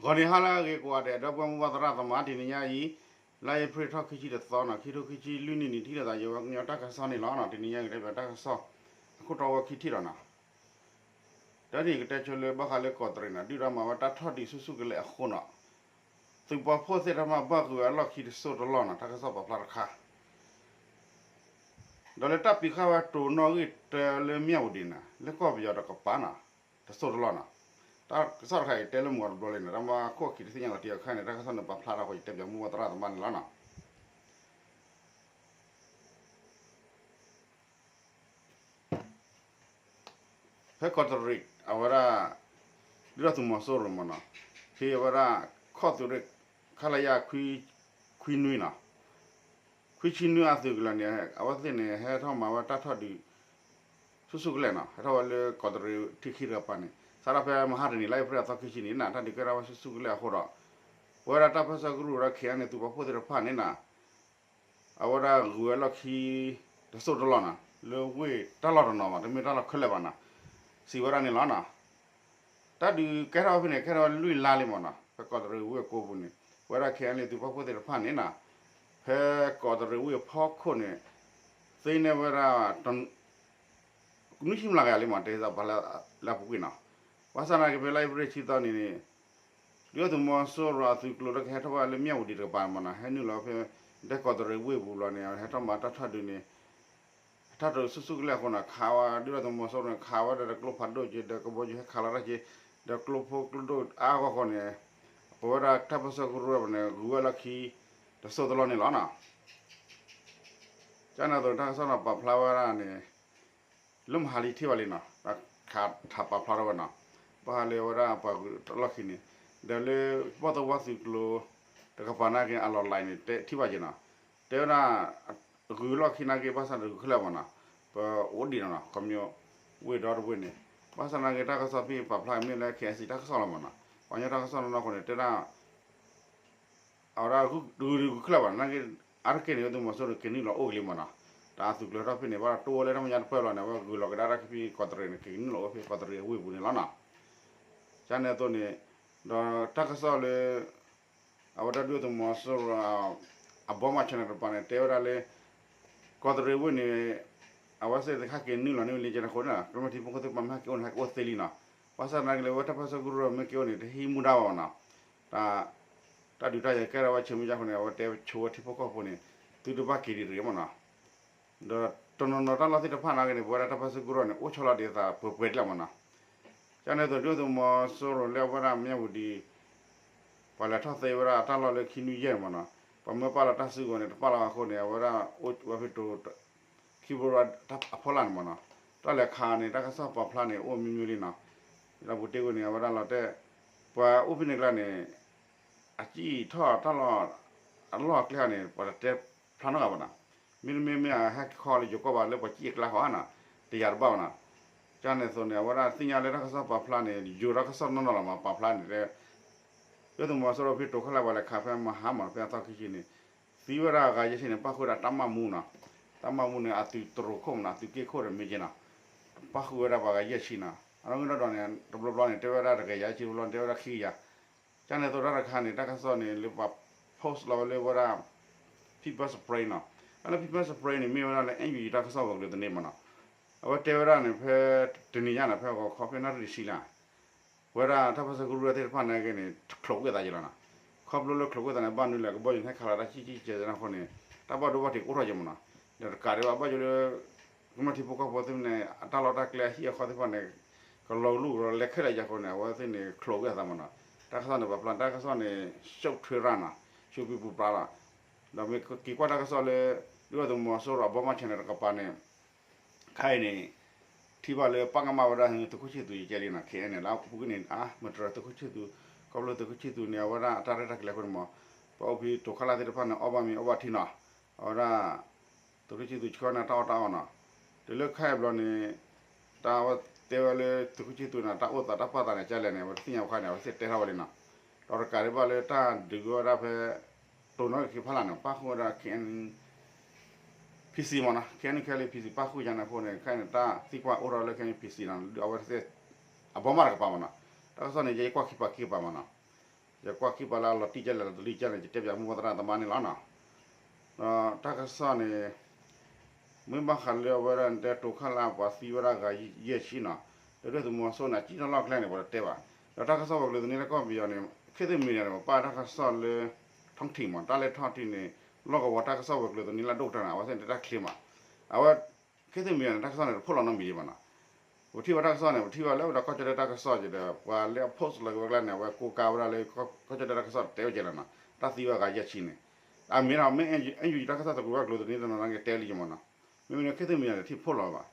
ဂီၤနံၤဟါလၢအဂ့ၤကိးဂၤဒဲး ဒီပုၢ်ဝဲၢ်မုၢ်ဘၣ်သရၣ်သမါ တနံၤညါအံၤ လါအ့ဖြ့ၣ်ထီၣ်ခံဆံတသီနီၤ ခံထိခံဆံလွံၢ်နံၣ်န့ၣ် ထံၣ်လိာ်သးယဝဲကညီတၢ်ကစီၣ်န့ၣ်လီၤနီၤ တနံၤညါအံၤ တဘၣ်တၢ်ကစီၣ် အခိၣ်တီဝဲခံထံၣ်လီၤနီၤ တၢ်န့ၣ်ကတဲဆိလၢဘၣ်ဃးလၢကီးတရံးနီၤ ဒုၣ်ဒါမၤဝဲတၢ်ထီၣ်ဒုးဆူၣ်ဆူၣ်ကလဲာ်အဃိနီၤ သုးပှၤဖိသ့ၣ်တဖၣ်ဘၣ်ဂုၤဝဲအလီၢ်ခံတစိၢ်တလီၢ်နီၤ တၢ်ကစီၣ်ပာ်ဖျါတခါ ဒီးလၢတၢ်ပံးဃာ်ဝဲတိၤနီၣ်ဂံၢ်တၢလၢမၠၣ်ဝတံၤနီၤ လၢကီၢ်ပယီၤတကပၤနီၤ တစိၢ်တလီၢ်နီၤ တၢ်ကစီၣ်တခါအံၤတဲလၢမုၢ်ဂီၤတဘျီလံနီၤ တၢ်မၤခိၣ်အခံတသ့ၣ်ညါလီၤတံၢ်အခါန့ၣ် တၢ်ကစီၣ်န့ၣ်ပာ်ဖျါထီၣ်ဃိ ယတဲပၠးမုၢ်ဘၣ်သရၣ်သမါန့ၣ်လီၤနီၤ ဖဲကီးတရံး အဝဲဒၣ် ဒုၣ်ဒါသုးမီၤစိရိၤမ့ၢ်နီၤ ဖဲအဝဲဒၣ် ခီၣ်သုးရ့ၣ် ခလရ ခွံနွံနီၤ ခွံဆံနွံအသုးကလၢၤန့ၣ် အဝဲသ့ၣ်န့ၣ် ဟဲထီၣ်မၤဝဲတၢ်ထီၣ်ဒုး ဆူၣ်ဆူၣ်ကလဲာ်နီၤ ဟဲထီၣ်ဝဲလၢကီးတရံးထံခံတကပၤန့ၣ် စးထီၣ်ဖဲမဟါတနံၤ လါအ့ဖြ့ၣ်အသီခံဆံန့ၣ်နီၤ တၢ်ဒုးကဲထီၣ်ဝဲဆူၣ်ဆူၣ်ကလဲာ်အဃိဒီး ပဝဲဒၣ်တၢ်ပၢၢ်ဆၢကရူၢ်ဒီး ခ့ၣ်အဲၣ်န့ၣ် သုးပာ်ဖှိၣ်သ့ၣ်တဖၣ်န့ၣ်နီၤ အဝဲဒၣ်ဂုၤဝဲလီၢ်ခံ တစိၢ်တလီၢ်နီၤ လၢဝ့ၢ်တၢ်လီၢ်တနီၤဘၣ် တမ့ၢ်တၢ်လီၢ်ခဲလၢာ်ဘၣ်နီၤ စံးဝဲဒၣ်န့ၣ်လီၤနီၤ တၢ်ဒုးကဲထီၣ်ဖဲန့ၣ် ကဲထီၣ်ဝဲလွံၢ်လါလံမ့ၢ်နီၤ ဖဲကီးတရံးဝ့ၢ်ကိးပူၤန့ၣ် ပဝဲဒၣ် ခ့ၣ်အဲၣ်န့ၣ် သုးပာ်ဖှိၣ်သ့ၣ်တဖၣ်န့ၣ်နီၤ ဖဲကီးတရံးဝ့ၢ်ဖီခိၣ်န့ၣ် သ့န့ၢ်ဝဲဒၣ် နွံဆံမျးကယၤလံမ့ၢ် တဲသးပှၤလၢအပူၤကွံာ်နီၤ ဘၣ်ဆၣ်သနာ်က့ ဖဲလါအ့ဖြ့ၣ်ဆံသီနံၤန့ၣ် ဒုၣ်ဒါသုးမီၤစိရိၤအသုးကျိၤလၢကဟဲထီၣ်ဝဲလၢမၠၣ်ဝတံၤတကပၤမ့ၢ်နီၤ ဟဲနုာ်လီၤဖဲ ဒဲကီးတရံးဝ့ၢ်ပူၤဘျီန့ၣ် ဟဲထီၣ်မၤတၢ်ထီၣ်ဒုးန့ၣ် ဟဲထီၣ်ဒုးဆူၣ်ဆူၣ်ကလဲာ်အဃိနီၤ ခးဝဲ ဒုၣ်ဒါသုးမီၤစိရိၤန့ၣ် ခးဝဲဒီးကျိဖးဒိၣ်က့ ဒီးကဘီယူၤဟဲခးလီၤတၢ်က့ ဒီးကျိဖိကျိဒိၣ်အါအါဂီၢ်ဂီၢ်န့ၣ် ပဝဲဒၣ်တၢ်ပၢၢ်ဆၢကရူၢ်န့ၣ် ဂုၤဝဲလီၢ်ခံ တစိၢ်တလီၢ်န့ၣ်လီၤနီၤ ကန့ၣ်အသိး တၢ်ကစီၣ်န့ၣ်ပာ်ဖျါဝဲဒၣ်န့ၣ် လၢမဟါလံထံၣ်ဘၣ်လံနီၤ တၢ်ခးထးပာ်ဖျါထီၣ်ဝဲနီၤ ဘၣ်ဃးလၢဝဲဒၣ်ပှၤဂုၤလီၢ်ခံန့ၣ် ဒီးလၢဘီၣ်သဝါသုးကျိၤ တကပၤနာ်က့ အလီၢ်လံန့ၣ် တဲထံၣ်ဘၣ်က့နီၤ တဲဝဲဒၣ် ဂုၤလီၢ်ခံနာ်က့ ဘၣ်ဆၣ်တဂုၤခဲလၢာ်မ့ၢ်နီၤ ပအိၣ်ဒံးနီၤနီၤ ခီပညီ ဝ့ၢ်ဒီတဝ့ၢ်န့ၣ် ဘၣ်ဆၣ်နာ်က့ တၢ်ကစီၣ်ဖဲပာ်ဖျါမ့ၢ်လၢ ခ့ၣ်အဲၣ်စံၣ် တၢ်ကစီၣ်လီၤမ့ၢ်နီၤ ပှၤကညီတၢ်ကစီၣ်နီၢ်နီၢ်အဃိန့ၣ် တဲဒၣ် အဝဲဒၣ်ဂုၤတဂုၤဂုၤခဲလၢာ်ဘၣ် နာ်က့ အါတက့ၢ်န့ၣ် သုးမီၤစိရိၤန့ၣ် က့ၤနုာ်လီၤအိၣ်က့ၤလံမ့ၢ်နီၤ တၢ်သုးကျိၤထီၣ်ဖဲန့ၣ် ဘၣ်တၢ်တိၢ်ဝဲလၢတၢ်မဲာ်ညါတပၢၢ်လီၤန့ၣ် အဝဲဂုၤလီၤကဒါတၢ်ဖဲကီးတရံးန့ၣ် က့ၤနုာ်လီၤအိၣ်ဖဲကီးတရံးအဝ့ၢ်ပူၤန့ၣ်လီၤနီၤ ကန့ၣ်အသိးန့ၣ် ဒီးတၢ်ကစီၣ်လၢ အဝဲဒၣ်ဒုၣ်ဒါသုးမီၤစိရိၤ အဘီမး channel တကပၤန့ၣ် တဲဝဲဒၣ်လၢ ကီးတရံးဝ့ၢ်န့ၣ် အဝဲသ့ၣ်တခါက့ၤနုာ်လီၤန့ၢ်ဝဲလံကဲန့ၣ်အဃိန့ၣ် ကမျၢၢ်ထံဖိကီၢ်ဖိသ့ၣ်တဖၣ်မ့ၢ်ဟဲက့ၤအိၣ်န့ၣ် ဟဲက့ၤအိၣ်သ့လံနီၤ ဘၣ်ဆၣ်သနာ်က့လၢ အဝဲတၢ်ပၢၢ်ဆၢကရူၢ်မ့ၢ်က့ၤအိၣ်န့ၣ် တဟံးမူဒါဘၣ်နီၤ တၢ် တၢ်ဒုးတၢ်ယၤကဲထီၣ်ဝဲဆၢမုၢ်ယါအဃိန့ၣ် အဝဲတဲဆိဝဲထံဖိကီၢ်ဖိန့ၣ် သုတဘၣ်က့ၤဒံးတဂ့ၤမ့ၢ်နီၤ ဒီးတနီၤနီၤတၢ်လီၢ်သ့ၣ်တဖၣ်နာ်က့န့ၣ် ပဝဲဒၣ်တၢ်ပၢၢ်ဆၢကရူၢ်န့ၣ် အိၣ်ဆီလီၤဒံးအသးပှဲၤပှဲၤဒ်လဲၣ်မ့ၢ်နီၤ ကန့ၣ်အသိး ဒုၣ်ဒါသုးမီၤစိရိၤလၢအဝဲဒၣ်မၠၣ်ဝတံၤ ပှၤလဲၤထီၣ်သ့ဝဲဒၣ်အတၢ်လီၢ်လၢခံနွံယဲၢ်န့ၣ်မ့ၢ်နီၤ ပှၤမၢပာ်လီၤတၢ်စုကဝဲၤန့ၣ် တပာ်လီၤအဃိန့ၣ် အဝဲဒၣ်အိၣ်ဝဲဖဲတိၤ ခံဘိရၣ်အဖီလာ်န့ၣ်မ့ၢ်နီၤ တၢ်လဲၤခးန့ၣ် တၢ်ကစီၣ်ပာ်ဖျါန့ၣ် အိၣ်မံၤမံၤလံနီၤ လၢပူၤတ့ၢ်ဝဲန့ၣ် အဝဲဒၣ်လီၤတဲာ် ပှၤအိၣ်ဖဲန့ၣ်ကျါန့ၣ် အစံၣ်ထီၣ်တၢ်လီၢ် အလီၢ်အကျဲန့ၣ် ပှၤတတဲဖျါနီတဂၤဘၣ်နီၤ မ့တမ့ၢ်မ့ၢ်အဟဲက့ၤခီလၢယိၤကီၢ်ဘၣ်လၢပှၤစံၣ်အကျါဃီနီၤ တယာ်တဘၣ်ဘၣ်နီၤ ကန့ၣ်အသိးန့ၣ် အဝဲဒၣ်သ့ၣ်ညါလၢတၢ်ကစီၣ်ပာ်ဖျါန့ၣ် ယိၤတၢ်ကစီၣ်နီၢ်နီၢ်လီၤမး ပာ်ဖျါန့ၣ်တဲ ဒုၣ်ဒါသုးမီၤစိရိၤဖဲတိၤခီၣ်လၢ်ပှၤလဲၤခးဖဲမဟါမး ဖဲအသီခံဆံန့ၣ် သံဝဲဒၣ်အဂၤယဲၢ်ဆံန့ၣ် ပၣ်ဃုာ်ဝဲဒၣ်တၢ်မၣ်မူနီၤ တၢ်မၣ်မူန့ၣ် အသုးတရိၤခိၣ်မးနီၤ အသုးက့ခိၣ်ဒီးမ့ၢ်က့နီၤ ပၣ်ဃုာ်ဝဲဒၣ်ပှၤဂၤယဲၢ်ဆံနီၤ အနီၢ်ကီၢ်ဒီးန့ၣ် တဘျီဘျီန့ၣ် တဲဝဲဒၣ်တကယၤဆံ တဘျီန့ၣ် တဲဝဲဒၣ်ခံကယၤ ကန့ၣ်အသိးတၢ်တခါန့ၣ် တၢ်ကစီၣ်န့ၣ် လၢပှၤ post လီၤဝဲလၢဝဲဒၣ် pepper spray နီၤ တၢ်လၢ pepper spray န့ၣ် မ့ၢ်ဝဲဒၣ်လၢ NUG တၢ်ကစီၣ်ဂီၤကလုာ်သန့မ့ၢ်နီၤ အဝဲတဲဝဲဒၣ်န့ၣ် ဖဲတနံၤညါန့ၣ် ဖဲဂီၤခီဖဲနၣ်ရံၣ်တဆံလါ ဝဲဒၣ်တၢ်ပၢၢ်ဆၢကရူၢ်သ့ၣ်တဖၣ်နာ်က့န့ၣ် ချိးကွံာ်သးက့ၤလီၤနီၤ ခီဖျိလၢချိးကွံာ်သးန့ၣ် ဘၣ်နုၤလဲၣ် ကဘီယူၤန့ၣ်ဟဲခးလီၤတၢ်ကံၢ်ကံၢ်ကဲးကဲးန့ၣ်အဃိန့ၣ် တၢ်ဘၣ်ဒိဘၣ်ထံးကအိၣ်ထီၣ်က့ၤမ့ၢ်နီၤ ဒီးတကးဒံးဘၣ် ဘၣ်ယိၣ်လၢ ကမျၢၢ်ထံဖိကီၢ်ဖိသ့ၣ်န့ၣ် အတၢ်လီၢ်တၢ်ကျဲအဟံၣ်အဃီသ့ၣ်တဖၣ်န့ၣ် ကလီၤလူၢ်ကလီၤလဲခဲလၢာ်ယါဃိန့ၣ် အဝဲသ့ၣ်န့ၣ် ချိးကွံာ်အသးမ့ၢ်နီၤ တၢ်ကစီၣ်န့ၣ် ပာ်ဖျါ တၢ်ကစီၣ်န့ၣ် ရှုပ်ထွေးရၣ်နီၤ ရှုပ်ထွေးပူၤပြးလီၤ ဒီးမ့ၢ်က့ၤကွၢ်တၢ်ကစီၣ်လၢ ဒုၣ်ဒါသုးမီၤစိရိၤအဘီမး channel တကပၤန့ၣ် ခဲအံၤန့ၣ် ထံၣ်ဘၣ်လၢပၣ်ကမၣ်ဝဲဒၣ်သုးခိၣ်ဆံၣ်သူးယကဲလံနီၤ ခဲအံၤန့ၣ် လၢအပူၤကွံာ်န့ၣ် အါ မတြၢၤသုးခိၣ်ဆံၣ်သူး ခီဖျိသုးခိၣ်ဆံၣ်သူးန့ၣ် အဝဲဒၣ်အတၢ်ရဲၣ်တၢ်ကျဲၤအဃိန့ၣ်မ့ၢ် ပှၤအိၣ်ဖဲတိၤခီၣ်လၢ်သ့ၣ်တဖၣ်န့ၣ် အီၣ်ဘၣ်မ့ၤအီဘၣ်ထံနီၤ အဝဲဒၣ် သုးခိၣ်ဆံၣ်သူးဆှၢန့ၢ်တၢ်အီၣ်တၢ်အီနီၤ တုၤလၢခဲအံၤဘျီန့ၣ် တၢ်အဝဲတဲဝဲလၢသုးခိၣ်ဆံၣ်သူးန့ၣ် တၢ်အိၣ်သးတၢ်ပာ်သးန့ၣ် ကလဲၣ်န့ၣ် အဝဲတသ့ၣ်ညါဘၣ်ခါန့ၣ် အဝဲသ့ၣ်တဲထီၣ်ဝဲလံနီၤ ဒီးတကးဒံးဘၣ်လၢတၢ်ဒုးဝဲဒၣ်ဖဲ တိၤနီၣ်ဂံၢ်ခံဖီလာ်န့ၣ် ပၣ်ဃုာ်ဝဲဒၣ် KNU PC မ့ၢ်နီၤ KNU KNLA PC ပၣ်ဃုာ်ယါန့ၣ်အဃိန့ၣ် ခဲအံၤန့ၣ် တၢ်သံကွၢ်အိၣ်ထီၣ်လၢ KNU PC နီၤ အဝဲသ့ၣ် အဘီမးတကပၤမ့ၢ်နီၤ တၢ်ကစီၣ်န့ၣ် ယဲယကွၢ်ခံပၤခံကပၤမ့ၢ်နီၤ ယကွၢ်ခံပၤလၢအလီၤတံၢ်ကဲလဲၣ်လီၤတလံကဲလဲၣ် ယတဲပၠးမိၢ်ပၢ်သရၣ်သမါန့ၣ်လီၤနီၤ. ဒီးတၢ်ကစီၣ်န့ၣ် မ့ၢ်ဘၣ်ဃးလၢအဝဲဒၣ်တဲတိၤခၣ်လၢပှၤသံဝဲဒၣ်ဂၤ ယဲၢ်ဆံနီၤ, ဒီးဒုၣ်ဒါသုးမီၤစိရိၤန့ၣ် အစံၣ်ထီၣ်လီၢ်ကျဲန့ၣ် ပှၤတတဲဘၣ်. ဒီးတၢ်ကစီၣ်ဝဲၤကျိၤသန့လၢကီၢ်ပယီၤန့ၣ် ခေတ်သစ်မီဒီယာန့ၣ် ပပာ်တၢ်ကစီၣ်လၢ ထုံးထံးမး တၢ်လဲၤထီၣ်ထံးန့ၣ် လီၢ်ကဝီၤတၢ်ကစီၣ်ဝဲၤကျိၤသန့လၢဒိၣ်ကတၢၢ်န့ၣ် အဝဲသ့ၣ်န့ၣ်တၢ်ချ့မး. အဝဲ ခေတ်သစ်မီဒီယာန့ၣ် တၢ်ကစီၣ်န့ၣ် တဖိၣ်လီၤနီတမံၤဒံးဘၣ်နီၤ. ပထံၣ်ဘၣ်တၢ်ကစီၣ်န့ၣ် ပထံၣ်ဘၣ်လၢဝဲဒၣ်ကီၢ်ကၠီၣ်တဲၣ်တၢ်ကစီၣ်က့ဒီး ပှၤလၢအ post လီၤက့ၤဝဲကျါန့ၣ် အဝဲကိးကါဝဲဒၣ်လၢ ကီၢ်ကၠီၣ်တဲၣ်တၢ်ကစီၣ်တဲဝဲကဲလီၤနီၤ, တၢ်သံဝဲဂၤယဲၢ်ဆံန့ၣ်. အမ့ၢ်နီၤ မ့ၢ် NUG တၢ်ကစီၣ်သကိးဝဲၤကျိၤသန့တနီၤနီၤက့တဲလံကမးနီၤ. မ့မ့ၢ်လၢခေတ်သစ်မီဒီယာန့ၣ် တထံၣ်ဖိၣ်လီၤဘၣ်.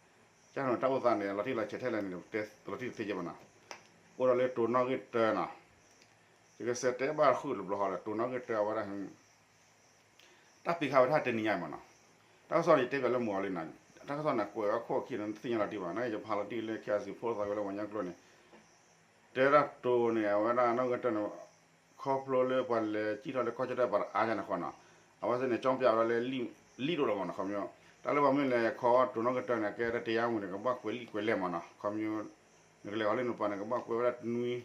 ကန့ၣ်တၢ်အိၣ်သးန့ၣ် အလီၤတံၢ်လီၤဆဲးထဲလဲၣ်န့ၣ် လီၤတံၢ်လီၤဆဲးကဲဘၣ်နီၤ. အိၣ်ဒီးလၢတိၤနီၣ်ဂံၢ်တၢနီၤ. ယကစံးတဲဘၣ်ဃုာ်တဘျီဃီဒီး တိၤနီၣ်ဂံၢ်တၢအဝဲဒၣ် တၢ်ပံးဃာ်ဝဲဒၣ်တနံၤညါမးနီၤ. တၢ်ကစီၣ်န့ၣ် ယတဲပၠးလၢမုၢ်အီၤလံနီၤ. တၢ်ကစီၣ်န့ၣ် ကွဲးဝဲခိၣ်အခံန့ၣ် သ့ၣ်ညါလီၤတံၢ်ဘၣ်. နာ်က့ ယဖးလီၤတံၢ်လၢ KIC ဖိသးဝဲလၢပှၤကညီကျိာ်န့ၣ် တဲဒၣ်တိၤန့ၣ် အဝဲဒၣ်နီၣ်ဂံၢ်တၢန့ၣ် ခီဖျိလၢပှၤလဲၤစံၣ်ထီၣ်လၢကီၢ်ကၠီၣ်တဲၣ်ပှၤတအါညါန့ၣ်ဃီနီၤ. အဝဲသ့ၣ်န့ၣ် ကၠီပၠးဝဲဒၣ်လၢ လံၣ်ဒိၣ်လီၤမးနီၤ ခီပညီ. တၢ်လၢပှၤမ့ၢ်လဲၤခီတိၤနီၣ်ဂံၢ်တၢန့ၣ် ကဲတၢ်တယါမူၤန့ၣ် ကဘၣ်ကွဲးလံာ်ကွဲးလဲၢ်မးနီၤ ခီပညီ. နကလဲၤခီလၢနပၤန့ၣ် ကဘၣ်ကွဲးဝဲဒၣ်တနွံ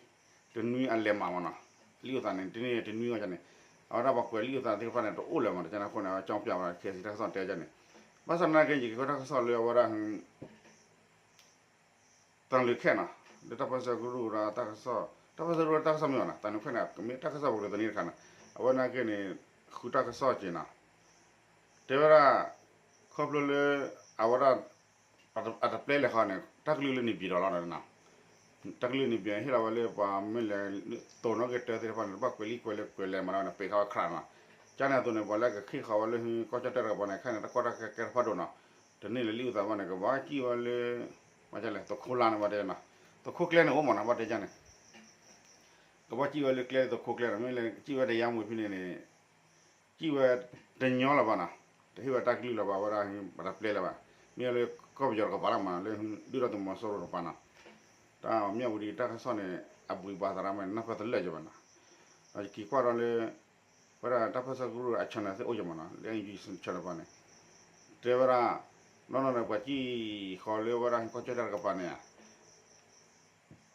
တနွံအလဲၤမးမးနီၤ. လံာ်အိၣ်သးန့ၣ် တနွံတနွံအီၤန့ၣ် အဝဲဒၣ်ပှၤကွဲးလံာ်အိၣ်သးသ့ၣ်တဖၣ်န့ၣ် တအိၣ်လၢၤမးနီၤ. ကန့ၣ်အဃိန့ၣ် အဝဲကၠီပၠးဝဲ KIC တၢ်ကစီၣ်တဲန့ၣ်. ဘၣ်ဆၣ်သနာ်က့ ယကကွဲးတၢ်ကစီၣ်လၢအဝဲဒၣ် တၢ်လုၢ်ခဲနီၤ လၢတၢ်ပၢဆှၢကရူၢ်ဒီးတၢ်ကစီၣ်, တၢ်ပၢဆှၢကရူၢ်တၢ်ကစီၣ်မ့ၢ်ဘၣ်နီၤ တၢ်လုၢ်ခဲန့ၣ် ကမ့ၢ်တၢ်ကစီၣ်ပူၤလၢသန့တခါနီၤ. အဝဲသနာ်က့န့ၣ် ဃုတၢ်ကစီၣ်က့ၤနီၤ. တဲဝဲဒၣ် ခီဖျိလၢ အဝဲဒၣ် အတပျဲလဲၤဃီန့ၣ် တၢ်ကလုၢ်လၢန့ၣ်ဘံၣ်ဒီးလီၤနီၤ. တၢ်ကလုၢ်န့ၣ်ဘံၣ်ဟ့ၣ်လီၤဝဲလၢပှၤမ့ၢ်လဲၤ တိၤနီၣ်ဂံၢ်တၢသ့ၣ်တဖၣ်န့ၣ် တဘၣ်ကွဲးလံာ်ကွဲးလဲၢ်ကွဲးလဲၢ်မးနီၤ ပံးဃာ်ဝဲခရးနီၤ. ကန့ၣ်အသိးန့ၣ် ပှၤလၢကခ့ၣ်ဃီဝဲလၢ ကီၢ်ကၠီၣ်တဲၣ်တကပၤန့ၣ် ခဲန့ၣ် တၢ်ကီတၢ်ခဲကဲတဖၣ်ဒိၣ်နီၤ. တန့ၢ်လၢလံာ်အိၣ်သးဘၣ်န့ၣ် ကဘၣ်စံၣ်ဝဲလၢ မ့ၢ်လဲၣ် သုးခိၣ်လါန့ၣ် ဘၣ်တဲနီၤ. သုးခိၣ်ကျဲန့ၣ်အိၣ်မးနီၤ ဘၣ်တဲကန့ၣ် ကဘၣ်စံၣ်ဝဲလၢကျဲသုးခိၣ်ကျဲနီၤ. မ့ၢ်လၢစံၣ်ဝဲတယါမူၤဖဲန့ၣ်န့ၣ် စံၣ်ဝဲတညီလၢၤဘၣ်နီၤ. တဟ့ၣ်ဝဲတၢ်ကလုၢ်လၢၤဘၣ် အဝဲဒၣ် ပတပျဲလၢၤဘၣ်. မ့ၢ်လၢကီၢ်ပယီၤတကပၤလၢမး လၢဒုၣ်ဒါသုးမီၤစိရိၤတကပၤနီၤ. တၢ်မၠၣ်ဝတံၤတၢ်ကစီၣ်န့ၣ် အဘှံးဘၣ်သရၣ်မးန့ၣ် နၢ်ပၢၢ်တလၢာ်ကဘၣ်နီၤ. ဒီးယက့ၤကွၢ်ဒီးလၢ ဝဲဒၣ်တၢ်ပၢဆှၢကရူၢ်အ channel သ့ၣ်အိၣ်ယမးနီၤ လၢ NUG channel တကပၤန့ၣ် တဲဝဲဒၣ် နီၢ်နီၢ်န့ၣ် ပှၤစံၣ်ဃီလၢဝဲဒၣ်ကီၢ်ကၠီၣ်တဲၣ်တကပၤန့ၣ်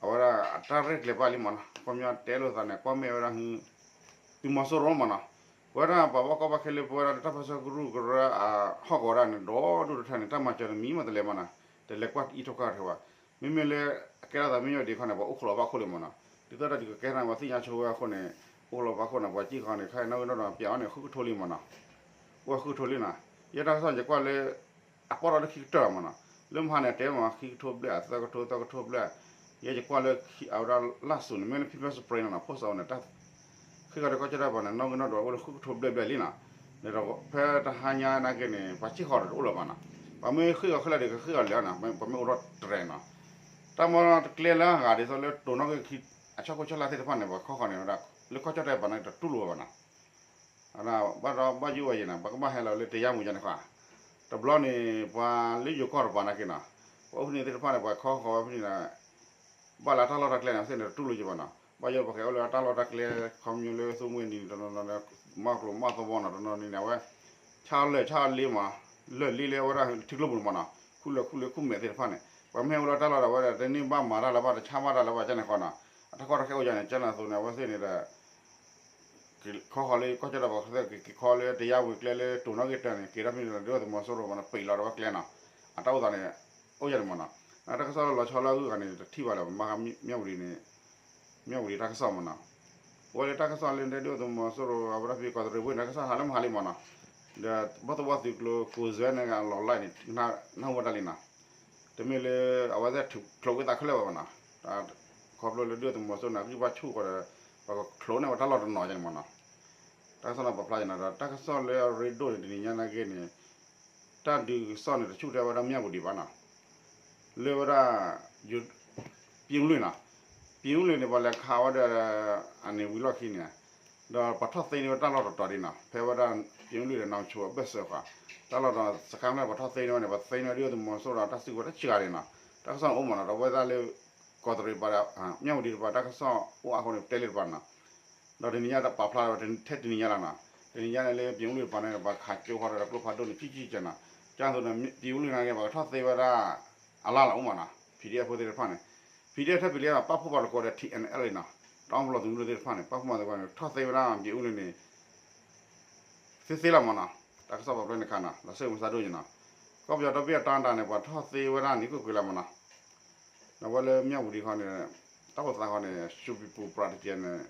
အဝဲဒၣ်အတၢ်ရဲၣ်ကျဲၤဘၣ်လံမးနီၤ ခီပညီတဲလိာ်သးန့ၣ် ကွၢ်မဲာ်ဝဲဒၣ် သုးမီၤစိရိၤမးနီၤ. ပဝဲဒၣ်ပှၤဘၣ်ကီဘၣ်ခဲလၢပဝဲဒၣ်လၢတၢ်ပၢဆှၢကရူၢ်ကရၢအဟီၣ်ကဝီၤဒၣ်န့ၣ် ဒီဒူၣ်တထၢန့ၣ် တၢ်မၤစၢၤတမံၤမးတလဲၤမးနီၤ တလဲၤကွၢ်အံးထိၣ်ကါထဲဘၣ်. မ့မ့ၢ်လၢ အကဲထီၣ်သးမ့ၢ်ညီဒံးခီန့ၣ် ပှၤအိၣ်ခိးလီၤဘၣ်ခိၣ်လံမးနီၤ. ဒ်သိးတၢ်ဒုးကကဲထီၣ်န့ၣ် ပှၤသ့ၣ်ညါဆိဝဲအဃိန့ၣ် အိၣ်ခိးလီၤဘၣ်ခိၣ်န့ၣ် ပှၤစံၣ်ဃီန့ၣ် ခဲအံၤနီၣ်ဂံၢ်နီၣ်ဒွးပၠးအီၤန့ၣ် ဃုကထိလံမးနီၤ. အိၣ်ဃုကထိလံနီၤ. ယဲတၢ်ကစီၣ်ယကွၢ်လၢ အပီၣ်ထီၣ်လၢခံကတၢၢ်မးနီၤ. လၢမဟါန့ၣ် တဲမး ခံကထိဘျဲၣ် သၢကထိ သၢကထိဘျဲၣ်. ယဲယကွၢ်လၢအဝဲဒၣ်လၢ်စူၤန့ၣ် မ့ၢ်လၢ People's Spring နီၤ post အီၤန့ၣ် တၢ် ဃ့ၢ်ဃီၤဒီးကီၢ်ကၠီၣ်တဲၣ်ပၤန့ၣ် နီၣ်ဂံၢ်နီၣ်ဒွးအိၣ်လၢဃုကထိဘျဲၣ်ဘျဲၣ်လံနီၤ. ဒီးဖဲတဟါညါနာ်က့န့ၣ် ပှၤစံၣ်ဃီၤဒီးတအိၣ်လၢၤဘၣ်နီၤ. ပှၤမ့ၢ်ဃ့ၢ်ဃီၤခဲလၢာ်ဒီး ကဃ့ၢ်ဃီၤလဲၤနီၤ ပှၤမ့ၢ်အိၣ်ထီၣ်တြဲၤနီၤ. တၢ်မ့ၢ်တကျဲလၢအဂၤဒ်သိးလၢတိၤနီၣ်ဂံၢ်ခံ အဆီခိၣ်ဆီလါသ့ၣ်တဖၣ်န့ၣ် ပှၤခီဃီၤန့ၣ်ဝဲဒၣ် လၢကီၢ်ကၠီၣ်တဲၣ်ပၤန့ၣ် တတူၢ်လိာ်ဝဲဘၣ်နီၤ. ဘၣ်ဒီးဘၣ်ယိၣ်ဝဲယဲနီၤ ပှၤကဘၣ်ဟဲလီၤလၢတယါမူၤယါန့ၣ်ဃီ. တဘျီန့ၣ် ပှၤလၢယိၤကီၢ်တပၤနာ်က့နီၤ ပှၤအိၣ်ဖဲန့ၣ်သ့ၣ်တဖၣ်န့ၣ် ပှၤခီဃီၤဝဲဖဲန့ၣ်ဒီး ဘၣ်လၢတၢ်လီၢ်တၢ်ကျဲန့ၣ် အဝဲသ့ၣ်န့ၣ်တတူၢ်လိာ်က့ၤဘၣ်နီၤ. ဘၣ်ယိၣ်ပှၤကဟဲအိၣ်လၢတၢ်လီၢ်တၢ်ကျဲ ခီပညီလၢသူမှဲနံၤန့ၣ် တနီၤနီၤန့ၣ် မၤကျိၤမၤသဝီနီၤ တနီၤနီၤန့ၣ် အဝဲ ဆါလၢာ်ဆါလ့မး လၢာ်လ့လၢအဝဲဒၣ်ထံကျိပူၤန့ၣ်မးနီၤ ခူၣ်လၢာ်ခူၣ်လ့ခူၣ်မဲာ်သ့ၣ်တဖၣ်န့ၣ် ပှၤမ့ၢ်ဟဲအိၣ်လၢတၢ်လီၢ်ဒီး အဝဲဒၣ်တန့ၢ်ဘၣ်မၤတၢ်လၢၤဘၣ် တဆါဘၣ်တၢ်လၢၤဘၣ် ကန့ၣ်ဃီနီၤ. အတၢ်ကီတၢ်ခဲအိၣ်ယါန့ၣ် ကန့ၣ်အသိးန့ၣ် အဝဲသ့ၣ်န့ၣ်ဒီး က့ၤခီဃီၤလၢကီၢ်ကၠီၣ်တဲၣ်ပၤ က့ၤခီလၢတယါဝံၤကျဲလၢတိၤနီၣ်ဂံၢ်တၢန့ၣ် က့ၤထီၣ်ဖဲန့ၣ်ဒီး ဒုၣ်ဒါသုးမီၤစိရိၤမးနီၤ ပံးလီၤဒီးဝဲကျဲနီၤ. အတၢ်အိၣ်သးန့ၣ် အိၣ်ယါန့ၣ်မးနီၤ. တၢ်ကစီၣ်လီၤဆီလၢအဂုၤအဂၤန့ၣ် တထံၣ်ဘၣ်လၢၤ မ့ၢ်မၠၣ်ဝတံၤန့ၣ် မၠၣ်ဝတံၤတၢ်ကစီၣ်မးနီၤ. အဝဲလၢတၢ်ကစီၣ်လၢဒုၣ်ဒါသုးမီၤစိရိၤ အဝဲဒၣ်ဖဲကီးတရံးဝ့ၢ်န့ၣ် တၢ်ကစီၣ်ဟးလၢမဟါလံမးနီၤ. ဒီးဘီၣ်သိၣ်ဝါသုးကျိၤ ကိးဇွဲန့ၣ်အလီၤလၢ်န့ၣ် နၢ်ဟူဝဲဒၣ်လံနီၤ. တမ့ၢ်လၢအဝဲသ့ၣ်ထုးချိးဝံသးခဲလၢာ်ဘၣ်မးနီၤ. ခီဖျိလၢဒုၣ်ဒါသုးမီၤစိရိၤန့ၣ် အဂံၢ်ဘါဆူၣ်ဃီဒီး ပှၤကချိးန့ၢ်ဝဲတၢ်လီၢ်တနီၤန့ၣ်မးနီၤ. တၢ်ကစီၣ်န့ၣ်ပာ်ဖျါယါနီၤ ဒီးတၢ်ကစီၣ်လၢအရ့ဒိၣ်န့ၣ် တနံၤညါနာ်က့န့ၣ် တၢ်ဒုးကစီၣ်န့ၣ် တဆူၣ်ထဲဝဲဒၣ်မၠၣ်ဝတံၤဘၣ်နီၤ. လၢဝဲဒၣ် ပံၤအူလွံၢ်နီၤ. ပံၤအူလွံၢ်န့ၣ် ပှၤလဲၤခးဝဲဒီး အန့ၣ်ဝံၤလီၢ်ခံန့ၣ် ဒီးပှၤထီၣ်သ့န့ၢ်ဝဲတၢ်လီၢ်တတီၤဒံးနီၤ. ဖဲဝဲဒၣ် ပံၤအူလွံၢ်ဒီး နီၢ်ဆိအဘၢၣ်စၢၤဃီ တၢ်လီၢ်ဒီး စကါဖျၢၣ် ပှၤထီၣ်သ့န့ၢ်ဝဲန့ၣ် ပှၤသ့န့ၢ်ဝဲဒၣ်သုးမီၤစိရိၤဒီးတၢ်စုကဝဲၤတစှၤဒံးနီၤ. တၢ်ကစီၣ်န့ၣ်အိၣ်မးနီၤ ဒီးအဝဲသ့ၣ်လၢ ကီးတရံးပၤဒီး မၠၣ်ဝတံၤတပၤ တၢ်ကစီၣ်အိၣ်အါဃိန့ၣ် ပတဲလံတပၤနီၤ. ဒီးတနံၤညါပာ်ဖျါထဲတနံၤညါလီၤနီၤ. တနံၤညါန့ၣ်လၢပံၤအူလွံၢ်တပၤန့ၣ် ပှၤခးကၠိဃီဒီးတကျိဖးဒိၣ်န့ၣ် ကံၣ်ကံၣ်ကဲနီၤ. ကၢ်သိးန့ၣ် ပံၤအူလွံၢ်နာ်က့ ပှၤကထီၣ်သ့ဝဲဒၣ် အလါလီၤအိၣ်မးနီၤ PDF ဖိသ့ၣ်တဖၣ်န့ၣ်. PDF ထဲ PDF ပာ်ဖှိၣ်ပာ်တကိးဒီး TNLA နီၤ. တအီၣ်ပလီၢ်သုးမုၢ်ဒိၣ်သ့ၣ်တဖၣ်န့ၣ် ပာ်ဖှိၣ်မၤသကိးန့ၣ် ထီၣ်သ့ဝဲဒၣ်ယအူလံန့ၣ် သ့သ့လီၤမးနီၤ, တၢ်ကစီၣ်ပာ်ဖျါန့ၣ်ခါနီၤ လီၤစ့ၣ်မုၢ်စါဒိၣ်ယနီၤ, ကီၢ်ပယီၤဒီဘ့ၣ်အတၢ်ဒၣ်န့ၣ် ပှၤထီၣ်သ့ဝဲဒၣ်န့ၣ်ကွ့ၢ်ကွ့ၢ်လၢမးနီၤ, ဒီးဝဲလၢမၠၣ်ဝတံၤခီန့ၣ် တၢ်အိၣ်သးခီန့ၣ် ရှူပံပူၤပြးတကဲန့ၣ်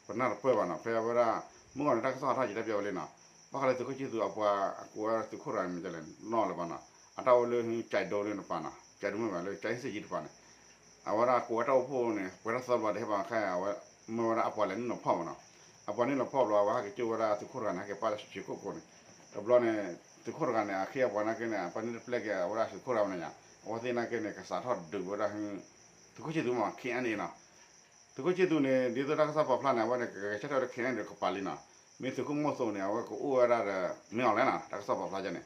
ပနၢ်တပၢၢ်ဘၣ်နီၤ, ဖဲဝဲဒၣ် မုၢ်ဂီၤန့ၣ် တၢ်ကစီၣ်ဟးထီၣ်က့ၤတၢ်ပျဲဝဲလံနီၤ, ဘၣ်ဃးလၢသုးခိၣ်ဆံၣ်သူးအပှၤအကိးဝဲသုးခိၣ်တဂၤန့ၣ် မ့ၢ်လဲၣ်နီၢ်လၢၤဘၣ်နီၤ, အတၢ်အိၣ်လၢကၠဲးဒိန့ၣ်တပၤနီၤ, ကၠဲးဒိမ့ၢ်ဘၣ်လၢကၠဲးစ့ၣ်ကံတပၤန့ၣ် အဝဲဒၣ်ကိးဝဲတၢ်အိၣ်ဖှိၣ်န့ၣ် ပှဲၤထီၣ်သၢဘျီတဟဲဘၣ်ခဲအံၤ အဝဲ မ့ၢ်ဝဲဒၣ်အပှၤလဲၤနုာ်လီၤဖီၣ်မးနီၤ, အပှၤနုာ်လီၤဖီၣ်ဘျီ အဝဲဟဲက့ၤကၠိဝဲဒၣ်သုးခိၣ်တဂၤန့ၣ် ဟဲက့ၤပာ်လၢဆံးခိၣ်ကိးန့ၣ်, တဘျီန့ၣ် သုးခိၣ်တဂၤန့ၣ် အခ့အပှၤနာ်က့န့ၣ် အပှၤန့ၣ်တပျဲက့ၤအဝဲဒၣ်သုးခိၣ်တဂၤဝဲန့ၣ်ညါ, အဝဲသ့ၣ်နာ်က့န့ၣ် ကစးထီၣ်ဒုးဝဲဒၣ် သုးခိၣ်ဆံၣ်သူးမး ခဲအံၤန့ၣ်နီၤ, သုးခိၣ်ဆံၣ်သူးန့ၣ် ဒ်သိးတၢ်ကစီၣ်ပာ်ဖျါန့ၣ် အဝဲန့ၣ် ကဂဲၤဆၢထၢၣ်ဝဲဒၣ် ခဲအံၤန့ၣ် ကပၤလံနီၤ, မ့ၢ်သုးခိၣ်မီၢ်သိးန့ၣ် အဝဲကအိၣ်ဝဲဒၣ်ဒီး မ့ၢ်အီၤလဲၣ်နီၤ တၢ်ကစီၣ်ပာ်ဖျါန့ၣ်,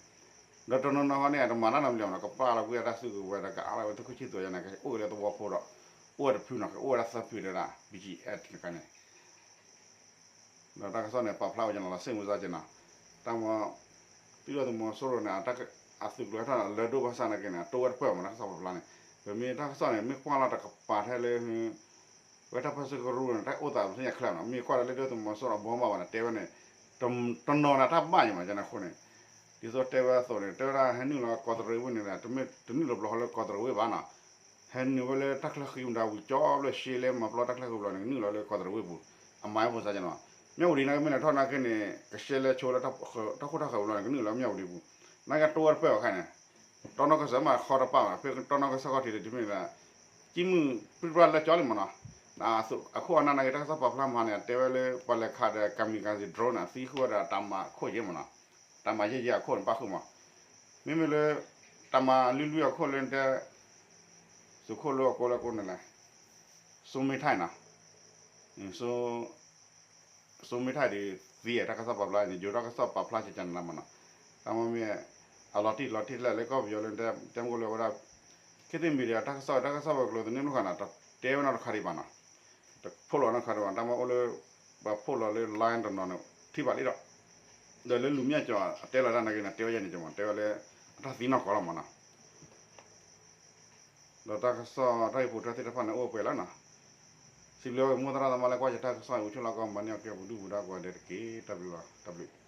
ဒီးတနီၤနီၤဃီန့ၣ် တမၤတၢ်နီတဘျီနီၤ ကပာ်လီၤကွံာ်အတၢ်စုကဝဲၤဒီး ကအိၣ်လၢသုးခိၣ်ဆံၣ်သူးယါန့ၣ် ကအိၣ်လၢသဝီဖိဒီး အိၣ်ဝဲတဖုနီၤ ကအိၣ်ဝဲဒၣ်သၢဖုဒီး ဘံကၠံအဲၣ်တခါန့ၣ် ဒီးတၢ်ကစီၣ်န့ၣ် ပာ်ဖျါဝဲကနီၤလီၤစ့ၣ်မုၢ်စါကနီၤ, တၢ်မၤ သုးဒီးသုးမီၤစိရိၤန့ၣ် အသုးကျိၤဟဲထီၣ်လၢဒိၣ်ဘၣ်ဆၣ်နာ်က့န့ၣ် အတိၢ်ဝဲတပၢၢ်မး တၢ်ကစီၣ်ပာ်ဖျါန့ၣ်, ပမ့ၢ်တၢ်ကစီၣ်န့ၣ် မ့ၢ်ကွၢ်လီၤတကပၤထဲလၢ ဝဲတၢ်ပၢၢ်ဆၢကရူၢ်န့ၣ် တၢ်အိၣ်သးပသ့ၣ်ညါခဲလၢာ်နီၤ, မ့ၢ်ကွၢ်လၢလၢဒိၣ်သုးမီၤစိရိၤအဘီမးဘၣ်န့ၣ် တဲဝဲန့ၣ် တနီၤန့ၣ် တၢ်ဘၣ်ယံၤမး ကန့ၣ်အဃိန့ၣ်, ဒ်သိးတဲဝဲအသိးန့ၣ် တဲဝဲဒၣ်ဟဲနုာ်လီၤကီးတရံးဝ့ၢ်န့ၣ် တမ့ၢ်တနုာ်လီၤဘျီဃီလၢကီးတရံးဝ့ၢ်ဘၣ်နီၤ, ဟဲနုာ်ဝဲလၢတၢ်ချၢဃံမတၤဝံၤကၠီဘျၢၣ်ရှ့လၢ မၤပျီတၢ်ချၢဃံဘျီန့ၣ် ကနုာ်လီၤလၢကီးတရံးဝ့ၢ်ပူၤ, အမၤအပူၤစါကနီၤ, မၠၣ်ဝတံၤနာ်က့မ့ၢ်လဲၤထီၣ်နာ်က့န့ၣ် ကရှဲလဲၤဆိလၢတၢ်ခိတၢ်ဃၢၤဘျီန့ၣ် ကနုာ်လီၤမၠၣ်ဝတံၤပူၤ, နာ်က့တိၢ်ဝဲတပၢၢ်ဘၣ်ခဲန့ၣ်, တီနီၢ်ကစၢ်မးခီတပၢၢ်ဘၣ် ဖဲတီနီၢ်ကစၢ်ခီထံးဒီးတမ့ၢ်ဒၣ် ကံမုၢ်ပြံပြါလၢကၠီလံမးနီၤ, အခိၣ်အနၢ်နာ်က့ တၢ်ကစီၣ်ပာ်ဖျါမးန့ၣ် တဲဝဲလၢပှၤလဲၤခးဒီး kamikaze drone န့ၣ် အသံဃုာ်ဝဲဒၣ်တၢ်မၤခိၣ်ယဲမးနီၤ, တၢ်မၤယဲၢ်ယဲၢ်အခိၣ်န့ၣ် ပၣ်ဃုာ်မး, မ့မ့ၢ်လၢ တၢ်မၤလွံၢ်လွံၢ်အခိၣ်လၢတဲ သုးခိၣ်လၢအကိးလၢအကိးန့ၣ်လဲၣ်, စိမ့ၢ်ထဲနီၤ, စိမ့ၢ်ထဲဒီး သံတၢ်ကစီၣ်ပာ်ဖျါန့ၣ် ယိၤတၢ်ကစီၣ်ပာ်ဖျါကကနလၢမးနီၤ, တၢ်မ့ၢ်မ့ၢ် အလီၤတံၢ်လီၤတံၢ်လၢလၢကီၢ်ပယီၤလၢ တဲမ့ၢ်ကလၢဝဲဒၣ် ခေတ်သစ်မီဒီယာ တၢ်ကစီၣ်တၢ်ကစီၣ်ပကျိၤသန့မုၣ်ဃာ်နီၤ တတဲဝဲနီတခါဒံးဘၣ်နီၤ, တဖီၣ်လီၤနီတခါဒံးဘၣ် တၢ်မ့ၢ်အိၣ်လၢ ပှၤဖီၣ်လီၤလၢ line တနီၤန့ၣ် ထံၣ်ဘၣ်လံဒီး ဒီးလၢလူၤမၠၣ်ကၠီၤအတဲလီၤတၢ်နာ်က့န့ၣ် တဲဝဲယဲန့ၣ်ကမး တဲဝဲလၢ အတၢ်သံနီၢ်ကီၢ်လီၤမးနီၤ, ဒီးတၢ်ကစီၣ်တၢ်ဂ့ၢ်ပိာ်ထွဲသ့ၣ်တဖၣ်န့ၣ် အိၣ်ပှဲၤလီၤနီၤ, စံးဘျုးဝဲမိၢ်သရၣ်သမါလၢကွၢ်ယတၢ်ကစီၣ်အံၤ အိၣ်ဆူၣ်လီၤကီၢ်မၤန့ၢ်အီၤကဲပူၤဒုၣ်ပူၤဒါကိးဂၤဒဲးတက့ၢ် တၢ်ဘျုးလီၤ တၢ်ဘျုး